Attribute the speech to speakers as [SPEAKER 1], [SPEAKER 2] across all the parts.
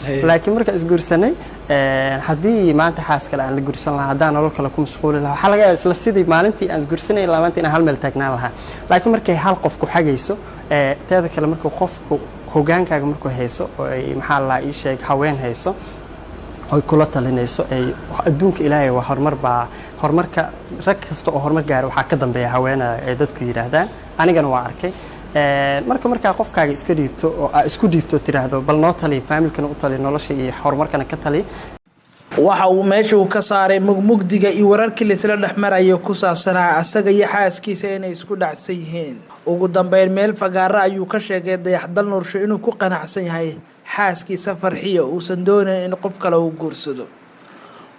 [SPEAKER 1] Laakiin markaan isguursanay, haddii maanta xaas kale aan la guursan lahaa, haddaan nolol kale ku mashquuli lahaa, waxaa laga yaabaa isla sidii maalintii aan isguursanay ilaa maanta inaan hal meel taagnaan lahaa. Laakiin markay hal qof ku xagayso, teeda kale markuu qofku hogaankaaga markuu hayso oo ay, maxaa la ii sheeg, haween hayso oy kula talinayso, ay adduunka Ilaahay waa horumar baa horumarka. Rag kasta oo horumar gaara waxaa ka dambeeya haweena, ay dadku yidhaahdaan. Anigana waa arkay. Marka markaa qofkaaga iska dhiibto oo aa isku dhiibto, tiraahdo bal noo tali, family-kana u tali, nolosha iyo horumarkana ka tali.
[SPEAKER 2] Waxa uu meesha uu ka saaray mugmugdiga iyo wararkii laisla dhex marayo ku saabsanaa asaga iyo xaaskiisa inay isku dhacsan yihiin. Ugu dambeyn, meel fagaaro ayuu ka sheegay Dayaxdal Nuursho inuu ku qanacsan yahay xaaskiisa Farxiyo, uusan doonayn in qof kale uu guursado.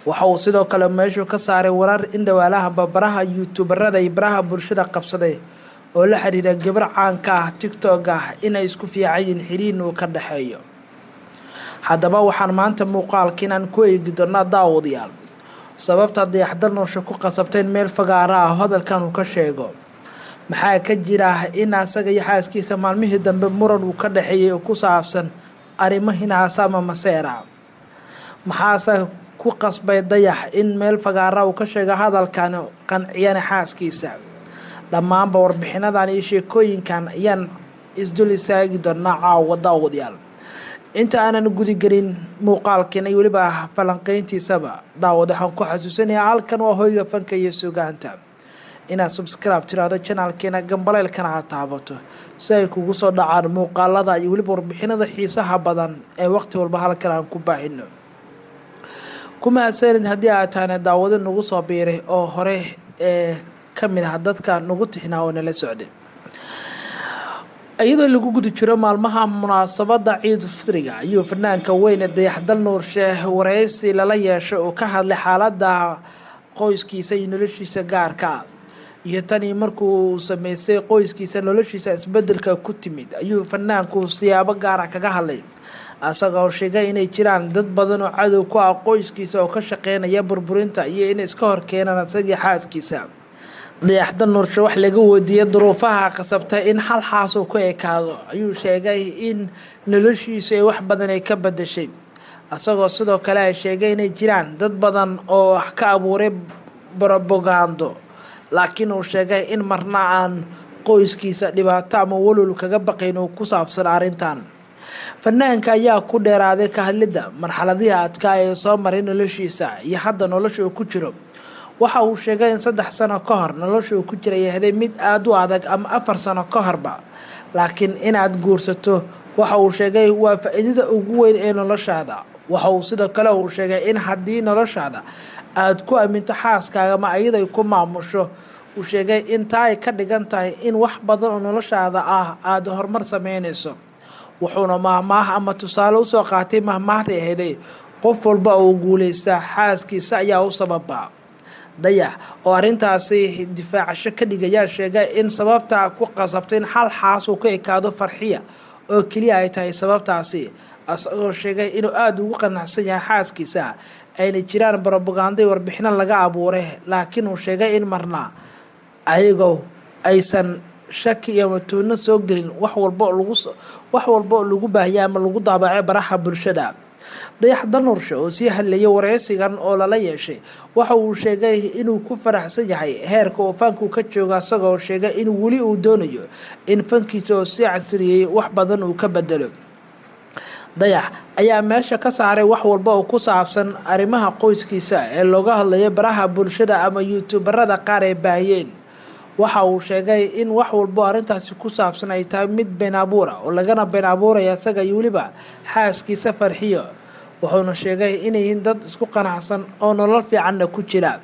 [SPEAKER 2] Waxa uu sidoo kale meeshuu ka saaray warar in dhawaalahanba baraha youtuberada iyo baraha bulshada qabsaday oo la xiriira gabar caanka ah TikTok ah inay isku fiican yihiin, xiriirna uu ka dhexeeyo. Haddaba waxaan maanta muuqaalka inaan ku eegi doonaa, daawadayaal, sababta Dayaxdal Nuursho ku qasabtay in meel fagaaro ah hadalkan uu ka sheego. Maxaa ka jira in asaga iyo xaaskiisa maalmihii dambe muran uu ka dhexeeyay oo ku saabsan arrimo hinaasa ama maseera? Maxaase ku qasbay Dayax in meel fagaara uu ka sheego hadalkan, qanciyana xaaskiisa? Dhammaanba warbixinadan iyo sheekooyinkan ayaan isdul istaagi doonaa caawa. Daawadayaal, inta aanan gudigelin muuqaalkiina iyo weliba falanqeyntiisaba, daawad, waxaan ku xasuusinayaa halkan waa hoyga fanka iyo sugaanta, inaad subscribe tiraahdo channel-keena, gambaleelkana aad taabato si ay kugu soo dhacaan muuqaalada iyo weliba warbixinada xiisaha badan ee waqti walba halkan aan ku baahino. Ku mahadsanid haddii aad tahana daawado nagu soo biiray oo hore ee ka mid ah dadka nagu tixnaa oo nala socday. Iyadoo lagu guda jiro maalmaha munaasabada Ciid Fidriga, ayuu fanaanka weyne Dayaxdal Nuurshe wareysi lala yeeshay oo ka hadlay xaalada qoyskiisa iyo noloshiisa gaarka ah iyo tanii markuu sameystay qoyskiisa noloshiisa isbedelka ku timid. Ayuu fanaanku siyaabo gaara kaga hadlay, asagoo sheegay inay jiraan dad badan oo cadow ku ah qoyskiisa oo ka shaqeynaya burburinta iyo inay iska hor keenaan asagii xaaskiisa. Dayaxdal Nuurshe wax laga weydiiyey duruufaha qasabtay in hal xaas uu ku ekaado, ayuu sheegay in noloshiisu ay wax badan ay ka bedeshay, isagoo sidoo kale ay sheegay inay jiraan dad badan oo wax ka abuuray brobagando, laakiin uu sheegay in marna aan qoyskiisa dhibaato ama walwal kaga baqayn oo ku saabsan arrintan. Fanaanka ayaa ku dheeraaday ka hadlidda marxaladihii adkaa ee soo maray noloshiisa iyo hadda nolosha uu ku jiro. Waxa uu sheegay in 3 sano ka hor nolosha uu ku jiray ahday mid aada u adag, ama 4 sano ka horba, laakiin inaad guursato, waxa uu sheegay, waa faa-iidada ugu weyn ee noloshaada. Waxa uu sidoo kale uu sheegay in haddii noloshaada aada ku aaminto xaaskaaga ma ayada ay ku maamusho, uu sheegay in taa ay ka dhigan tahay in wax badan oo noloshaada ah aada horumar sameynayso. Wuxuuna maahmaah ama tusaale usoo qaatay mahmaahday ahayday qof walba oo guuleystaa xaaskiisa ayaa u sababa. Dayax oo arrintaasi difaacasho ka dhigayaa sheegay in sababta ku qasabtay in hal xaas uu ka ekaado Farxiya oo keliya ay tahay sababtaasi, isagoo sheegay inuu aada ugu qanacsan yahay xaaskiisa, ayna jiraan brobaganda warbixino laga abuuray, laakiin uu sheegay in marna ayagoo aysan shaki iyo matuuno soo gelin wax walba oo lagu baahiyay ama lagu daabacay baraha bulshada. Dayaxdal Nuurshe oo sii hadlayay wareysigan oo lala yeeshay, waxa uu sheegay inuu ku faraxsan yahay heerka uu fanku ka joogo, isagoo sheegay in weli uu doonayo in fankiisa oo sii casriyey wax badan uu ka bedelo. Dayax ayaa meesha ka saaray wax walba oo ku saabsan arrimaha qoyskiisa ee looga hadlayo baraha bulshada ama youtuberada qaar ay baahiyeen. Waxa uu sheegay in wax walbo arrintaasi ku saabsan ay tahay mid been abuura oo lagana been abuuraya isaga iyo weliba xaaskiisa Farxiyo, wuxuuna sheegay inay yihiin dad isku qanacsan oo nolol fiicanna ku jira.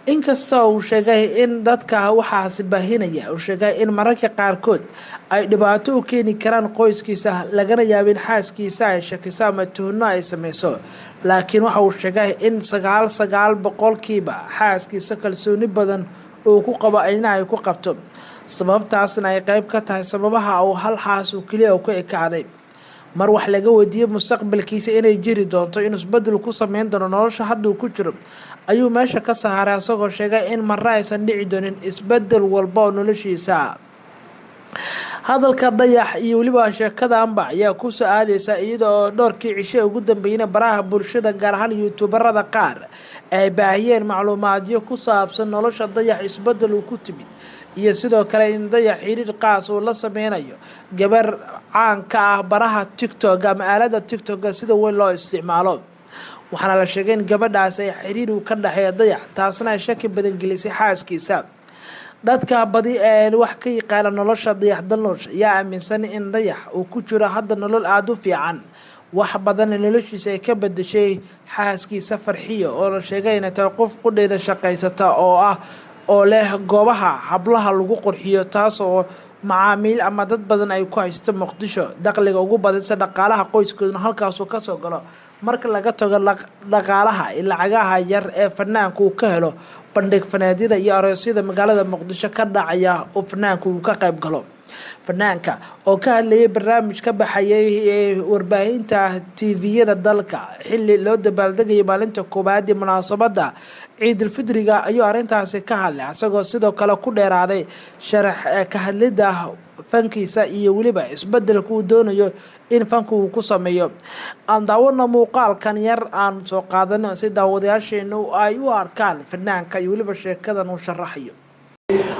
[SPEAKER 2] Inkastoo uu sheegay in dadka waxaasi baahinaya, uu sheegay in mararka qaarkood ay dhibaato u keeni karaan qoyskiisa, lagana yaabo in xaaskiisa ay shakiso ama tuhno ay sameyso, laakiin waxa uu sheegay in 99% xaaskiisa kalsooni badan uu ku qabo ina ay ku qabto, sababtaasna ay qeyb ka tahay sababaha uu hal xaas uu keliya ku ekaaday. Mar wax laga weydiiyey mustaqbalkiisa inay jiri doonto inuu isbedel ku sameyn doono nolosha hadduu ku jiro, ayuu meesha ka saaray, asagoo sheegay in marna aysan dhici doonin isbedel walba oo noloshiisa. Hadalka Dayax iyo weliba sheekadanba ayaa kusoo aadeysa iyada oo dhowrkii cishe ugu dambeeyeyna baraha bulshada, gaar ahaan youtuberada qaar, ay baahiyeen macluumaadyo ku saabsan nolosha Dayax isbedel uu ku timid, iyo sidoo kale in Dayax xiriir qaas uu la sameynayo gabar caan ka ah baraha TikTok ama aalada TikToka sida weyn loo isticmaalo. Waxaana la sheegay in gabadhaas ay xiriir uu ka dhexeeya Dayax, taasna ay shaki badan gelisay xaaskiisa. Dadka badi ee wax ka yaqaana nolosha Dayax Dalnuurshe ayaa aaminsan in Dayax uu ku jiro hadda nolol aada u fiican, wax badanna noloshiisa ay ka bedeshay xaaskiisa Farxiyo, oo la sheegay inay tahay qof qudheeda shaqaysata oo ah oo leh goobaha hablaha lagu qurxiyo, taas oo macaamiil ama dad badan ay ku haysto Muqdisho. Dakhliga ugu badanse dhaqaalaha qoyskooduna halkaasuu kasoo galo, marka laga tago dhaqaalaha lacagaha yar ee fanaanka uu ka helo bandhig faneedyada iyo aroosyada magaalada Muqdisho ka dhacaya oo fanaanka uu ka qayb galo. Fanaanka oo ka hadlayay barnaamij ka baxayay ee warbaahinta TV-yada dalka xilli loo dabaaldegayay maalinta koowaad ee munaasabada Ciidulfidriga ayuu arrintaasi ka hadlay, isagoo sidoo kale ku dheeraaday sharax ka hadlidda fankiisa iyo weliba isbedelka uu doonayo in fanku uu ku sameeyo. Aan daawano muuqaalkan yar aan soo qaadano si daawadayaasheenu ay u arkaan fanaanka iyo weliba sheekadan uu sharaxayo.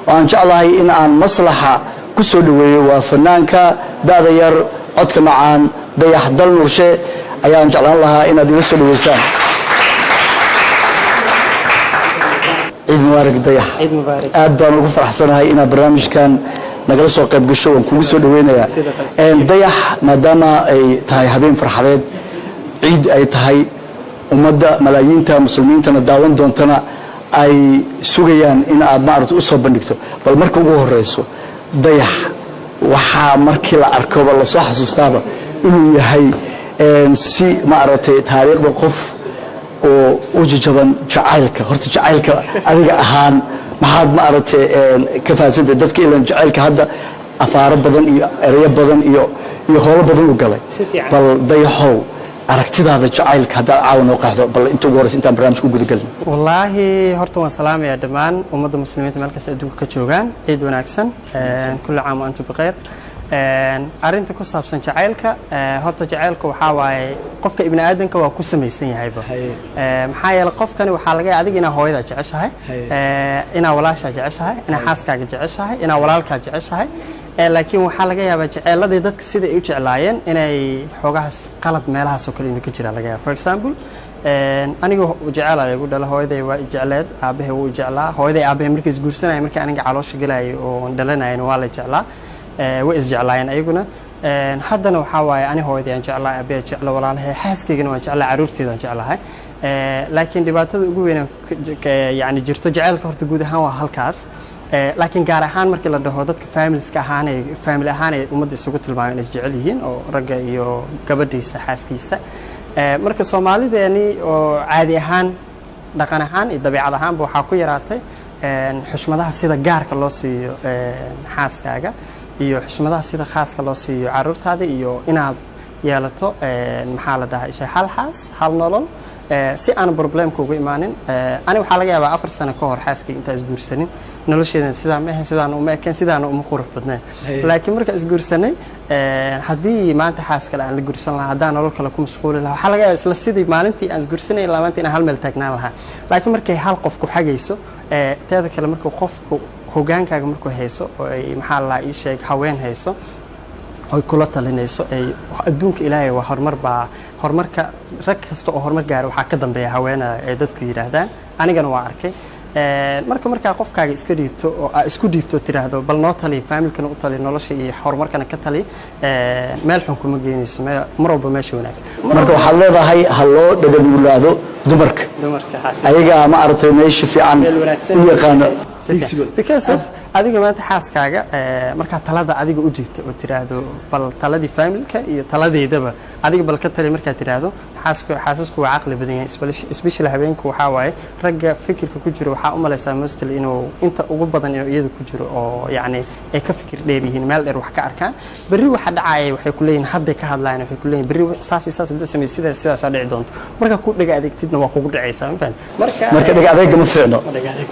[SPEAKER 3] Waan jeclahay in aan maslaxa ku soo dhoweeyo. Waa fanaanka da'da yar, codka macaan, Dayax Dal Nurshe ayaan jeclaan lahaa inaad ila soo dhoweysaan. Ciid mubaarak, Dayax.
[SPEAKER 1] Ciid mubaarak.
[SPEAKER 3] Aad baan ugu faraxsanahay inaad barnaamijkan nagala soo qayb gasho. Waan kugu soo dhoweynayaa.
[SPEAKER 1] Sidoo kale.
[SPEAKER 3] Dayax, maadaama ay tahay habeen farxadeed, ciid ay tahay, ummadda malaayiinta muslimiintana daawan doontana ay sugayaan in aad maaragta u soo bandhigto, bal marka ugu horeyso, Dayax waxaa markii la arkoba lasoo xasuustaaba inuu yahay si maaragtay taariikhda qof oo u jajaban jacaylka. Horta jacaylka adiga ahaan maxaad maaragtay ka fahamsantay? Dadka ilan jacaylka hadda afaaro badan iyo ereyo badan iyo howlo badan u galay.
[SPEAKER 1] Si fiican.
[SPEAKER 3] Bal Dayaxow, aragtidaada jacaylka haddaad caawa noo qeexdo, bal inta ugu horeysa intaan barnaamijka u gudagelin.
[SPEAKER 1] Wallaahi horta waan salaamayaa dhammaan ummadda muslimiinta meel kasta adduunka ka joogaan. Ciid wanaagsan, kulli caam wa antum bikhayr. Arrinta ku saabsan jacaylka, horta jacaylka waxaa waaye qofka ibni aadanka waa ku samaysan yahayba. Maxaa yeelay qofkani waxaa laga yaaba adiga inaa hooyadaa jeceshahay, inaa walaashaa jeceshahay, inaa xaaskaaga jeceshahay, inaa walaalkaa jeceshahay. Laakiin waxaa laga yaabaa jeceeladii dadka sida ay u jeclaayeen inay xoogahaas qalad meelahaas oo kale inuu ka jiraa laga yaaba. For example, aniga jecel igu dhala, hooyaday waa i jecleed, aabahay wuu i jeclaa. Hooyaday aabahay markay isguursanaya, markii aniga caloosha galayay oo dhalanayana waa la jeclaa. Way isjeclaayeen ayaguna. Haddana waxaa waaye ani hooyaday aan jeclaa, aabahay jecla, walaalahay, xaaskaygana waan jeclaa, carruurteydaan jeclahay. Laakiin dhibaatada ugu weyn yani jirto jaceylka horta guud ahaan waa halkaas. Laakiin gaar ahaan markii la dhaho dadka familiska ahaanay, family ahaan ay ummadda isugu tilmaameen is jecel yihiin oo ragga iyo gabadhiisa xaaskiisa. Marka Soomaalideeni oo caadi ahaan, dhaqan ahaan iyo dabeecad ahaanba waxaa ku yaraatay xushmadaha sida gaarka loo siiyo xaaskaaga iyo xushmadaha sida khaaska loo siiyo carruurtaada, iyo inaad yeelato maxaa la dhahaa isha, hal xaas hal nolol, si aan problemka ugu imaanin. Ani waxaa laga yaabaa 4 sano ka hor xaaskayga intaa isguursanin nolosheedan sidaa ma ahayn, sidaana uma ekayn, sidaana uma qurux badnayn. Laakiin marka isguursanay, haddii maanta xaas kale aan la guursan lahaa, haddaan nolol kale ku mashquuli lahaa, waxaa laga yaabaa isla sidii maalintii aan isguursanay ilaa maanta inaan hal meel taagnaan lahaa. Laakiin markay hal qof ku xagayso, teeda kale markuu qofku hogaankaaga markuu hayso oo ay maxaa la lahaa ii sheeg haween hayso oy kula talinayso, ay adduunka Ilaahay waa horumar baa horumarka rag kasta oo horumar gaara waxaa ka dambeeya haweena ay dadku yidhaahdaan. Anigana waa arkay. Marka markaa qofkaaga iska dhiibto oo aa isku dhiibto, tiraahdo bal noo tali, familkana u tali, nolosha iyo horumarkana ka tali, meel xun kuma geynayso, mar walba meesha wanaagsan.
[SPEAKER 3] Marka waxaad leedahay ha loo dhaganuglaado dumarka.
[SPEAKER 1] Dumarka.
[SPEAKER 3] Ayagaa ma aragtay meesha fiican
[SPEAKER 1] Meel wanaagsan.
[SPEAKER 3] u yaqaano.
[SPEAKER 1] Because of adiga maanta xaaskaaga, markaa talada adiga u dhiibto oo tiraahdo bal taladii familka iyo taladeydaba adiga bal ka tali, markaad tiraahdo, xaasku xaasasku waa caqli badan yahay, especially habeenku. Waxaa waaye ragga fikirka ku jiro waxaa u malaysaa mostly inuu inta ugu badan inuu iyada ku jiro, oo yacni ay ka fikir dheer yihiin, meel dheer wax ka arkaan. Berri waxa dhacaya waxay ku leeyihiin, hadday ka hadlayaan, waxay ku leeyihin berri saas iyo saas hadda samey, sidaas sidaasaa dhici doonto. Marka ku dhega adeegtidna waa kugu dhacaysaa, ma fahamtid? Marka
[SPEAKER 3] Marka dhega adeega ma fiicno,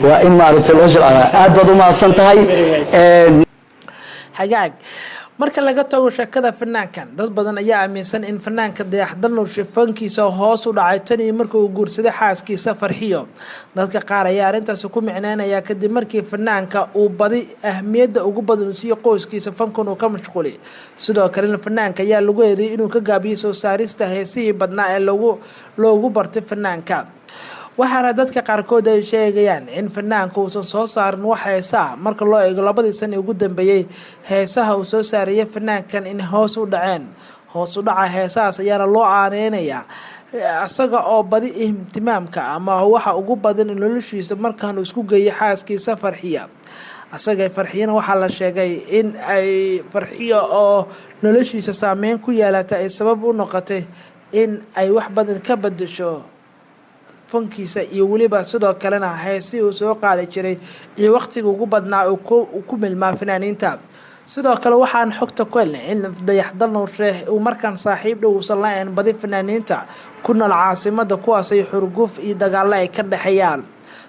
[SPEAKER 3] waa in maaragtay loo jilcaa. Aad baad u mahadsan tahay.
[SPEAKER 2] Hagaag. Marka laga tago sheekada fanaankan, dad badan ayaa aaminsan in fanaanka Dayax Dalnuurshe fankiisa hoos u dhacay tan iyo markii uu guursaday xaaskiisa Farxiyo. Dadka qaar ayaa arrintaasi ku micneynaya kadib markii fanaanka uu badi ahmiyadda ugu badan uu siiyo qoyskiisa, fankan uu ka mashquulay. Sidoo kalena fanaanka ayaa lagu eedeeyay inuu ka gaabiyey soo saarista heesihii badnaa ee loogu bartay fanaanka. Waxaana dadka qaarkood ay sheegayaan in fanaanka uusan soo saarin wax heesaa marka loo eego labadii sana ugu dambeeyey heesaha uu soo saarayay fanaankan in hoos u dhaceen. Hoos u dhaca heesahaas ayaana loo aaneynayaa isaga oo badi ihtimaamka ama waxa ugu badan noloshiisa markaanu isku geeyay xaaskiisa Farxiya. Asaga Farxiyana waxaa la sheegay in ay Farxiyo oo noloshiisa saameyn ku yeelatay ay sabab u noqotay in ay wax badan ka bedesho fankiisa iyo weliba sidoo kalena heesihii uu soo qaadi jiray iyo waqtiga ugu badnaa uu ku milmaa fanaaniinta. Sidoo kale waxaan xogta ku helnay in Dayax Dalnuurshe uu markaan saaxiib dhow uusan la-ayn badi fanaaniinta ku nool caasimada, kuwaas ay xurguf iyo dagaalo ay ka dhexeeyaan.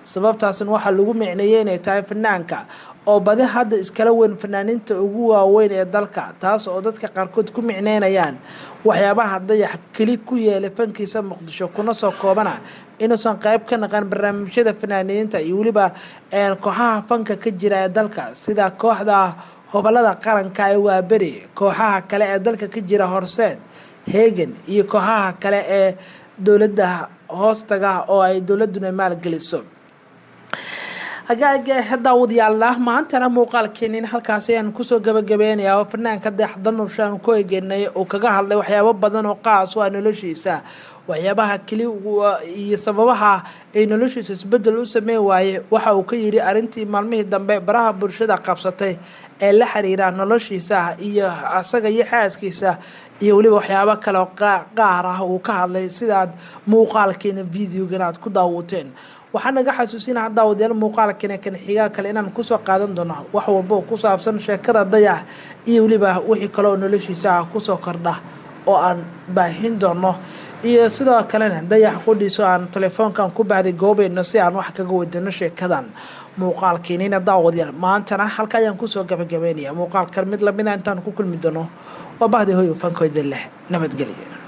[SPEAKER 2] Sababtaasna waxaa lagu micneeyey inay tahay fanaanka oo badi hadda iskala weyn fanaaniinta ugu waaweyn ee dalka, taas oo dadka qaarkood ku micneynayaan waxyaabaha Dayax keli ku yeelay fankiisa Muqdisho, kuna soo koobana inuusan qayb ka naqan barnaamijyada fanaaniinta iyo weliba kooxaha fanka ka jira ee dalka, sida kooxda hobolada qaranka ee Waaberi, kooxaha kale ee dalka ka jira Horseed, Hegan iyo kooxaha kale ee dowladda hoostaga oo ay dowladuna maalgeliso. Hagaaga daawadayaal, maantana muuqaalkeenin halkaasi ayaan kusoo gabagabeynaya oo fanaanka Dayax Dalnuurshe aan ku eegeynay uu kaga hadlay waxyaabo badan oo qaas u ah noloshiisa, waxyaabaha keli iyo sababaha ay noloshiisa isbedel u sameyn waaye. Waxa uu ka yidhi arrintii maalmihii dambe baraha bulshada qabsatay ee la xiriira noloshiisa iyo asaga iyo xaaskiisa iyo weliba waxyaabo kale oo qaar ah uu ka hadlay, sidaad muuqaalkeena videogan aad ku daawateen. Waxaa naga xasuusinaa daawadayaal muuqaalkeena kan xigaa kale inaan kusoo qaadan doono wax walba oo ku saabsan sheekada Dayax iyo weliba wixii kale oo noloshiisa ah kusoo kordha oo aan baahin doono, iyo sidoo kalena Dayax qudhiiso aan telefoonkan ku baahday goobayno si aan wax kaga wadano sheekadan. Muuqaalkeenina daawadayaal maantana halka ayaan kusoo gabagabeynaya. Muuqaalkan mid lamida intaan ku kulmi doono, waa bahdi hoyo fankoyda leh, nabadgelyo.